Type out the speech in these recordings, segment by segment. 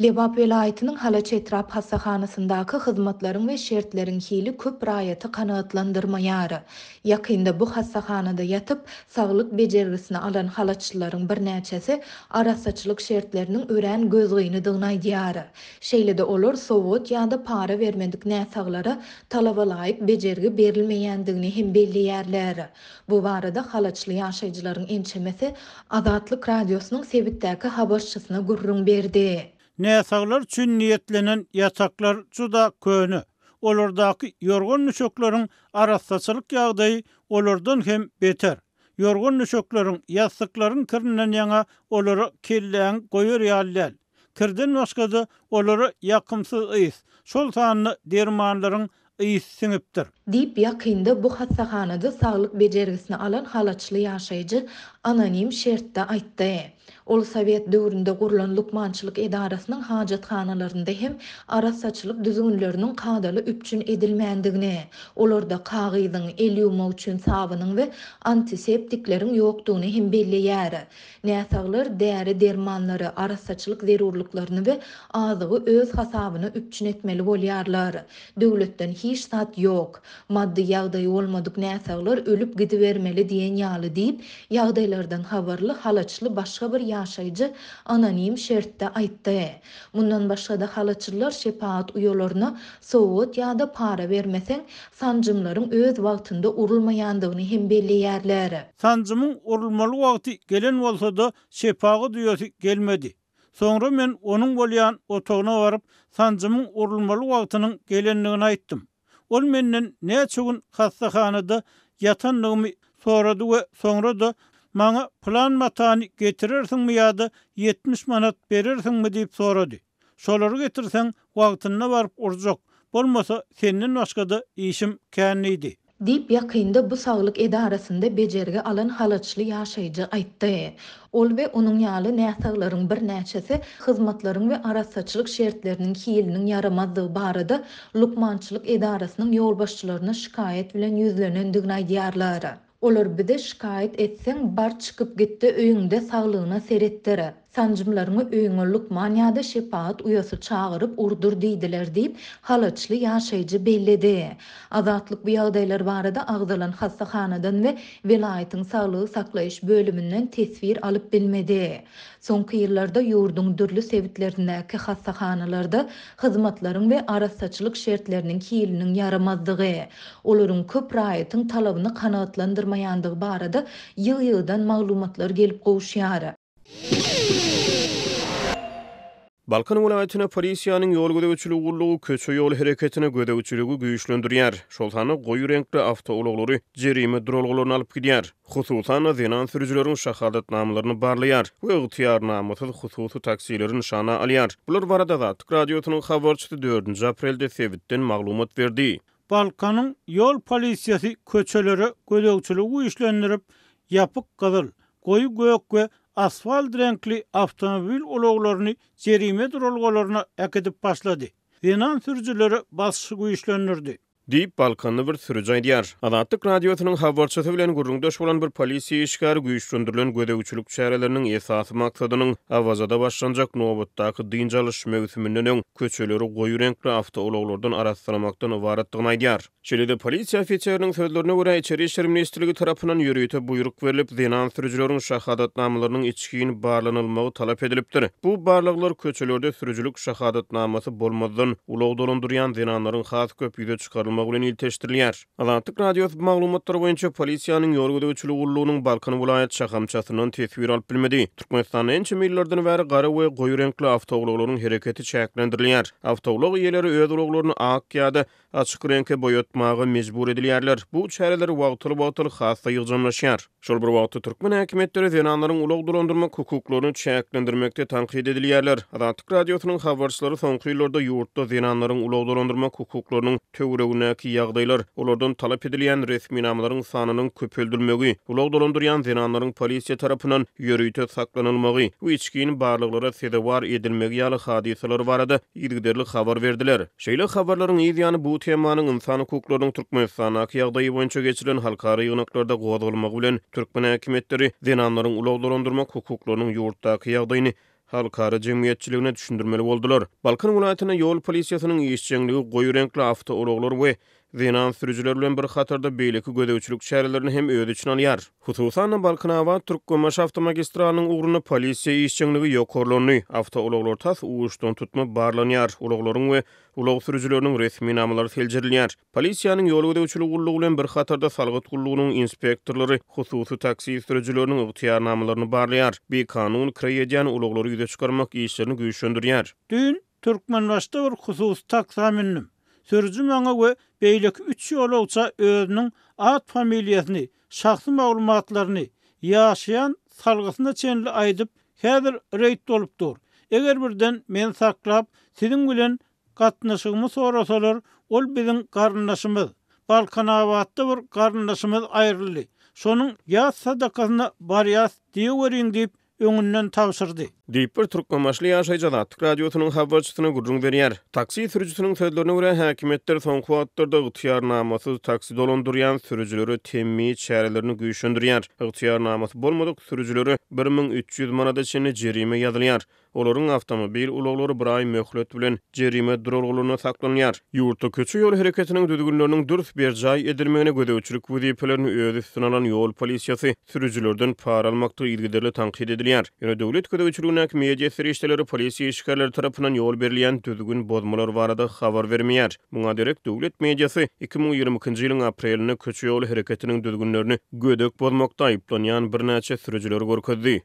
Lebap welaýatynyň Halaç etrap hassahanasyndaky hyzmatlaryň we şertleriň hili köp raýaty kanagatlandyrmaýar. Ýakynda bu hassahanada ýatyp, saglyk bejergisini alan halaçlylaryň birnäçesi arassaçylyk şertleriniň örän gözgynydygyny aýdýar. Şeýle-de olar sowgat ýa-da para bermedik näsaglara talabalaýyk bejergi berilmeýändigini hem belleýärler. Bu barada halaçly ýaşaýjylaryň ençemesi Azatlyk Radiosynyň sebitdäki habarçysyna gürrüň berdi. Näsaglar üçin niýetlenen ýataklar juda köne. Olardaky ýorgan-düşekleriň arassaçylyk ýagdaýy olardan hem beter. Ýorgan-düşekleriň, ýassyklaryň kirinden ýaňa olara kelläňi goýar ýaly däl. Kirden başga-da, olara ýakymsyz ys, şol sanda dermanlaryň ysy siňipdir. Diýip, ýakynda bu hassahanada saglyk bejergisini alan halaçly ýaşaýjy anonim şertde aýtdy. Ol sowet döwründe gurlan lukmançylyk edarasynyň hajathanalarynda hem arassaçylyk düzgünleriniň kadaly üpjün edilmändigini, olarda kagyzyň, el ýuwmak üçin sabynyň we antiseptikleriň ýokdugyny hem belleýär. Näsaglar däri-dermanlary, arassaçylyk zerurlyklaryny we azygy öz hasabyna üpjün etmeli bolýarlar. Döwletden hiç zat ýok. Maddy ýagdaýy bolmadyk näsaglar ölüp gidibermeli diýen ýaly diýip, ýagdaýlardan habarly halaçly başga bir ýaşaýjy anonim şertde aýtdy. Mundan başga-da halaçlylar şepagat uýalaryna sowgat ýa-da para bermeseň, sanjymlaryň öz wagtynda urulmaýandygyny hem belleýärler. Sanjymyň urulmaly wagty gelen bolsa-da, şepagat uýasy gelmedi. Soňra men onuň bolýan otagyna baryp, sanjymyň urulmaly wagtynyň gelendigini aýtdym. Ol menden näçe gün hassahanada ýatandygymy sorady we soňra-da maňa pylan matany getirersiňmi ýa-da 70 manat berersiňmi diýip sorady. Şolary getirseň, wagtynda baryp urjak, bolmasa senden başga-da işim kän diýdi. Diýip, ýakynda bu saglyk edarasynda bejergi alan halaçly ýaşaýjy aýtdy. Ol we onuň ýaly näsaglaryň birnäçesi hyzmatlaryň we arassaçylyk şertleriniň hiliniň ýaramazdygy barada lukmançylyk edarasynyň ýolbaşçylaryna şikaýat bilen ýüzlenendigini aýdýarlar. Olar bize şikaýat etseň, bar çykyp gitde öýüňde saglygyna seretdir. Sanjymlaryňy öýüňe lukman ýa-da şepagat uýasy çagyryp urdur diýdiler diýip, halaçly ýaşaýjy belledi. Azatlyk bu ýagdaýlar barada agzalan hassahanadan we welaýatyň saglygy saklaýyş bölüminden teswir alyp bilmedi. Soňky ýyllarda ýurduň dürli sebitlerindäki hassahanalarda hyzmatlaryň we arassaçylyk şertleriniň hiliniň ýaramazdygy, olaryň köp raýatyň talabyny kanagatlandyrmaýandygy barada ýygy-ýygydan maglumatlar gelip gowuşýar. Balkan welaýatynda polisiýanyň ýol gözegçiligi gullugy köçe-ýol hereketine gözegçiligi güýçlendirýär, şol sanda goýy reňkli awtoulaglary jerime duralgalaryna alyp gidýär. Hususan-da, zenan sürüjileriň şahadatnamalaryny barlaýar we ygtyýarnamasyz hususy taksileri nyşana alýar. Bular barada Azatlyk Radiosynyň habarçysy dördünji aprelde sebitden maglumat berdi. Balkanyň ýol polisiýasy köçelere gözegçiligi güýçlendirip, ýapyk gyzyl, goýy gök we asfalt reňkli awtomobil ulaglaryny jerime duralgalaryna äkidip başlady. Zenan sürüjilere basyşy güýçlendirdi. Diýip, balkanly bir sürüji aýdýar. Azatlyk Radiosynyň habarçysy bilen gürrüňdeş bolan bir polisiýa işgäri güýçlendirilen gözegçilik çäreleriniň esasy maksadynyň Awazada başlanjak nobatdaky dynç alyş möwsüminden öň köçeleri goýy reňkli awtoulaglardan arassalamakdan ybaratdygyny aýdýar. Şeýle-de, polisiýa ofiseriniň sözlerine görä, Içeri işler ministrligi tarapyndan ýörite buýruk berlip, zenan sürüjileriň şahadatnamalarynyň içgin barlanylmagy talap edilipdir. Bu barlaglar köçelerde sürüjilik şahadatnamasy bolmazdan ulag dolandyrýan zenanlaryň has köp ýüze çykarylmagy bilen ilteşdirilýär. Azatlyk Radiosy bu maglumatlar boýunça polisiýanyň ýol gözegçiligi gullugynyň Balkan welaýat şahamçasyndan teswir alyp bilmedi. Türkmenistanda ençeme ýyllardan bäri gara we goýy reňkli awtoulaglaryň hereketi çäklendirilýär. Awtoulag eýeleri öz ulaglaryny ak ýa-da açyk reňke boýatmaga mejbur edilýärler. Bu çäreler wagtal-wagtal has-da ýygjamlaşýar. Şol bir wagtda, türkmen häkimiýetleri zenanlaryň ulag dolandyrmak hukuklaryny çäklendirmekde tankyt edilýärler. Azatlyk Radiosynyň habarçylary soňky ýyllarda ýurtda zenanlaryň ulag dolandyrmak hukuklarynyň töweregindäki ýagdaýlar, olardan talap edilýän resminamalaryň sanynyň köpeldilmegi, ulag dolandyrýan zenanlaryň polisiýa tarapyndan ýörite saklanylmagy we içgin barlaglara sezewar edilmegi ýaly hadysalar barada yzygiderli habar berdiler. Şeýle habarlaryň yz ýany bu temanyň ynsan hukuklarynyň Türkmenistandaky ýagdaýy boýunça geçirilen halkara ýygnaklarda gozgalmagy bilen, türkmen häkimiýetleri zenanlaryň ulag dolandyrmak hukuklarynyň ýurtdaky ýagdaýyny. Halkara jemgyýetçiligine düşündirmeli boldular. Balkan welaýatynda ýol polisiýasynyň işjeňligi goýy reňkli awtoulaglar we zenan sürüjiler bilen bir hatarda beýleki gözegçilik çärelerini hem öz içine alýar. Hususan-da, Balkanabat, Türkmenbaşy awtomagistralynyň ugrunda polisiýa işjeňligi ýokarlandy, awtoulaglar tas uçdantutma barlanýar, ulaglaryň we ulag sürüjileriniň resminamalary seljerilýär. Polisiýanyň ýol gözegçiligi gullugy bilen bir hatarda salgyt gullugynyň inspektorlary hususy taksi sürüjileriniň ygtyýarnamalaryny barlaýar, bikanun kireý edýän ulaglary ýüze çykarmak işlerini güýçlendirýär. Düýn Türkmenbaşyda bir hususy taksa mündim. Sürüji maňa we beýleki üç ýolagça özüniň at-familiýasyny, şahsy maglumatlaryny, ýaşaýan salgysyna çenli aýdyp, Häzir reýd bolup dur. Eger birden meni saklap, siziň bilen Gatnaşygymy sorasalar, ol biziň garyndaşymyz. Balkanabatda bir garyndaşymyz aýryldy. Şonuň ýas sadakasyna barýas diýeweriň diýip, öňünden tabşyrdy. Diýip, bir türkmenbaşyly ýaşaýjy Azatlyk Radiosynyň habarçysyna gürrüň berýär. Taksi sürüjisiniň sözlerine görä, häkimiýetler soňky wagtlarda ygtyýarnamasyz taksi dolandyrýan sürüjilere temmi çärelerini güýçlendirýär. Ygtyýarnamasy bolmadyk sürüjilere 1300 manada çenli jerime ýazylýar. Olaryň awtomobil ulaglary bir aý möhlet bilen jerime duralgalarynda saklanýar. Ýurtda köçe-ýol hereketiniň düzgünleriniň dürs berjaý edilmegine gözegçilik wezipelerini öz üstüne alan ýol polisiýasy sürüjilerden para almakda yzygiderli tankyt edilýär. Ýöne döwlet gözegçiligindäki media serişdeleri polisiýa işgärleri tarapyndan ýol berilýän düzgün bozmalar barada habar bermeýär. Muňa derek döwlet mediasy 2022-nji ýylyň aprelinde köçe-ýol hereketiniň düzgünlerini gödek bozmakda aýyplanýan birnäçe sürüjileri görkezdi.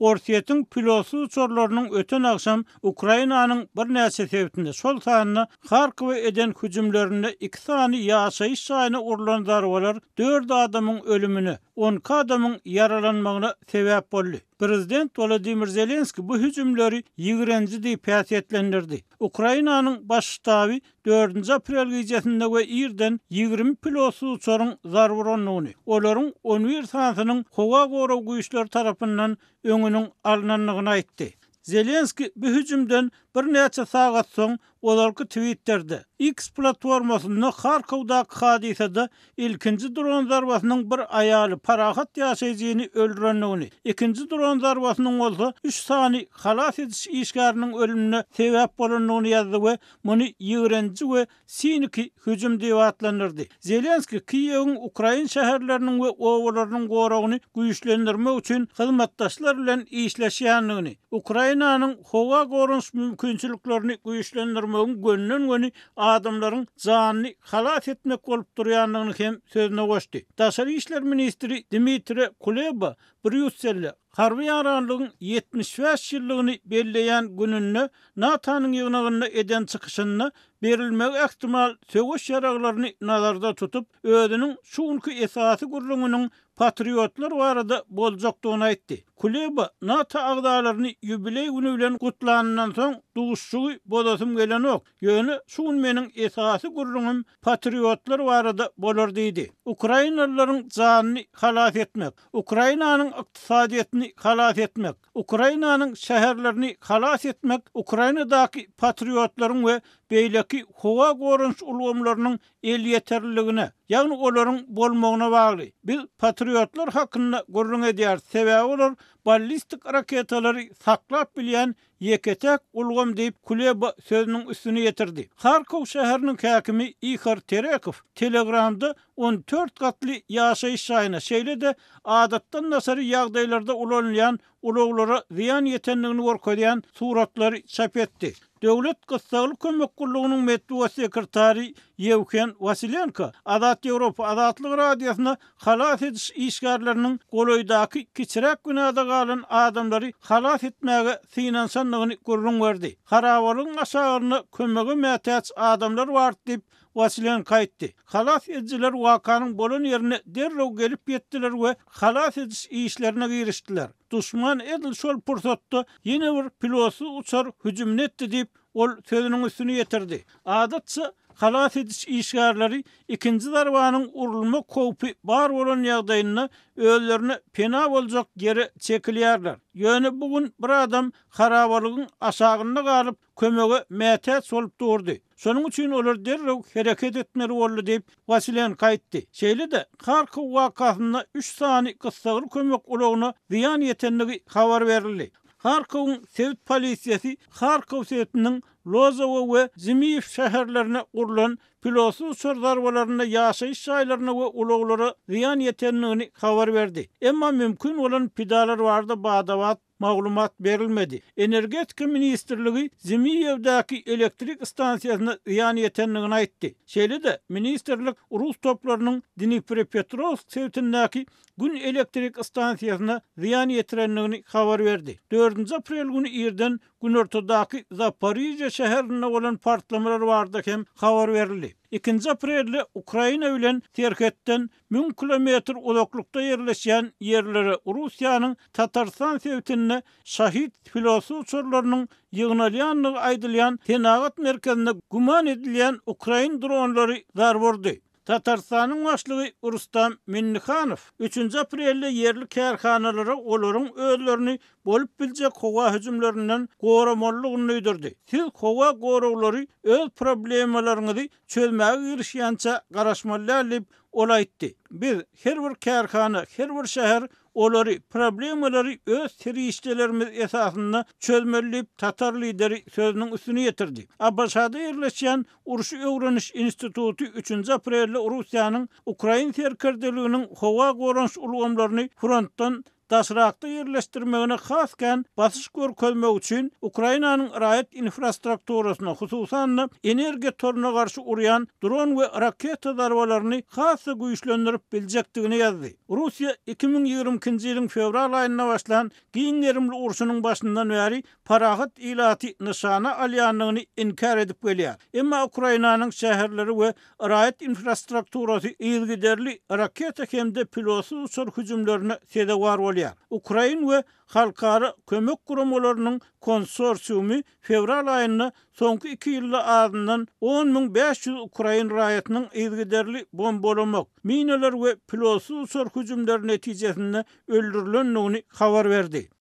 Orsýetiň pilotsyz uçarlarynyň öten agşam Ukrainanyň birnäçe sebitinde, şol sanda Harkowa eden hüjümlerinde iki sany ýaşaýyş jaýyna urlan zarbalar dört adamyň ölümine, 12 adamyň ýaralanmagyna sebäp boldy. Prezident Wolodymyr Zelenskiý bu hüjümleri ýigrenji diýip häsiýetlendirdi. Ukrainanyň Baş ştaby Dördünji aprel gijesinde we irden 20 pilotsyz uçaryň zarba urandygyny, olaryň on bir sanysynyň howa gorag güýçleri tarapyndan öňüniň alnandygyny aýtdy. Zelenskiý bu hüjümden birnäçe sagat soň ozalky Twitterde, X platformasynda Harkowdaky hadysada ilkinji dron zarbasynyň bir aýaly, parahat ýaşaýjyny öldürendigini, ikinji dron zarbasynyň bolsa üç sany halas ediş işgäriniň ölümine sebäp bolandygyny ýazdy we muny ýigrenji we siniki hüjüm diýip atlandyrdy. Zelenskiý Kiýewiň ukrain şäherleriniň we obalarynyň goragyny güýçlendirmek üçin hyzmatdaşlar bilen işleşýändigini, Ukrainanyň howa goranyş mümkinçiliklerini güýçlendirmegiň gönden-göni adamlaryň janyny halas etmek bolup durýandygyny hem sözüne goşdy. Daşary işler ministri Dmitriý Kuleba Brýusselde Harby ýaranlygyň 75 ýyllygyny belleýän gününde NATO-nyň ýygnagynda eden çykyşynda berilmegi ähtimal söweş ýaraglaryny nazarda tutup, özüniň şu günki esasy gürrüňiniň patriotlar barada boljakdygyny aýtdy. Kuleba NATO agzalaryny ýubileý güni bilen gutlanyndan soň, Duşuşygy bozasym gelenok, ýöne şu gün meniň esasy gürrüňim patriotlar barada bolar diýdi. Ukrainalylaryň janyny halas etmek, Ukrainanyň ykdysadyýetini halas etmek, Ukrainanyň şäherlerini halas etmek Ukrainadaky patriotlaryň we beýleki howa goranyş ulgamlarynyň elýeterliligine, ýagny olaryň bolmagyna bagly. Biz patriotlar hakynda gürrüň edýäris, sebäbi olar ballistik raketalary saklap bilýän ýeke-täk ulgam diýip, Kuleba sözüniň üstüni ýetirdi. Harkow şäheriniň häkimi Ihor Terekow Telegramda 14 gatly ýaşaýyş jaýyna, şeýle-de adatdan daşary ýagdaýlarda ulanylýan ulaglara zyýan ýetendigini görkezýän suratlary çap etdi. Döwlet gyssagly kömek gullugynyň metbugat sekretary Ýewhen Wasilenko Azat Ýewropa Azatlyk Radiosyna halas ediş işgärleriniň golaýdaky kiçiräk binada galan adamlary halas etmäge synanyşandygyny gürrüň berdi. Harabalygyň aşagynda kömege mätäç adamlar bardy diýip, Wasilenko aýtdy. Halas edijiler wakanyň bolan ýerine derrew gelip ýetdiler we halas ediş işlerine girişdiler. Duşman edil şol pursatda ýene bir pilotsyz uçar hüjümini etdi diýip, ol sözüniň üstüni ýetirdi. Adatça, Halas ediş işgärleri ikinji zarbanyň urulmak howpy bar bolan ýagdaýynda özlerine pena boljak ýere çekilýärler. Ýöne bu gün bir adam harabalygyň aşagynda galyp, kömege mätäç bolup durdy. Şonuň üçin olar derrew hereket etmeli boldy diýip, Wasilenko aýtdy. Şeýle-de, Harkow wakasynda üç sany gyssagly kömek ulagyna zyýan ýetendigi habar berildi. Harkowyň sebit polisiýasy Harkow sebitiniň Lozowa we Zmiýew şäherlerine urlan pilotsyz uçar zarbalarynda ýaşaýyş jaýlaryna we ulaglara zyýan ýetendigini habar berdi. Emma mümkin bolan pidalar barada bada-bat maglumat berilmedi. Energetika ministrligi Zmiýewdäki elektrik stansiýasyna zyýan ýetendigini aýtdy. Şeýle-de, ministrlik rus toplarynyň Dniprepetrowsk sebitindäki Gün elektrik stansiýasyna zyýan ýetirendigini habar berdi. Dördünji aprel güni irden günortadaky Zaporižýa şäherinde bolan partlamalar barada hem habar berildi. Ikinji aprelde Ukraina bilen serhetden 1000 kilometr uzaklykda ýerleşýän ýerlere Russiýanyň Tatarystan sebitinde Şahid pilotsyz uçarlarynyň ýygnalýandygy aýdylýan senagat merkezinde güman edilýän ukrain dronlary zarba urdy. Tatarystanyň başlygy Rustam Minnihanow üçünji aprelde ýerli kärhanalara olaryň özlerini bolup biljek howa hüjümlerinden goramalydygyny duýdurdy. Siz howa goraglary öz problemalaryňyzy çözmäge girişýänçä garaşmaly däl diýip, ol aýtdy. Biz, her bir kärhana, her bir şäher olary, problemalary öz serişdelerimiz esasynda çözmeli diýip, tatar lideri sözüniň üstüni ýetirdi. ABŞ-da ýerleşýän Urşy öwreniş instituty üçünji aprelde Russiýanyň ukrain serkerdeliginiň howa goranyş ulgamlaryny frontdan daşrakda ýerleşdirmegine has kän basyş görkezmek üçin Ukrainanyň raýat infrastrukturasyna, hususan-da, energiýa toruna garşy urýan dron we raketa zarbalaryny has-da güýçlendirip biljekdigini ýazdy. Russiýa 2022-nji ýylyň fewral aýynda başlan giň gerimli urşunyň başyndan bäri parahat ilaty nyşana alýandygyny inkär edip gelýär. Emma Ukrainanyň şäherleri we raýat infrastrukturasy yzygiderli raketa hem-de pilotsyz uçar hüjümlerine sezewar bolýar. Ukrain we halkara kömek guramalarynyň konsorsiumy fewral aýynda soňky iki ýylda azyndan 10 500 ukrain raýatynyň yzygiderli bombalamak, minalar we pilotsyz uçar hüjümleri netijesinde öldürilendigini habar berdi.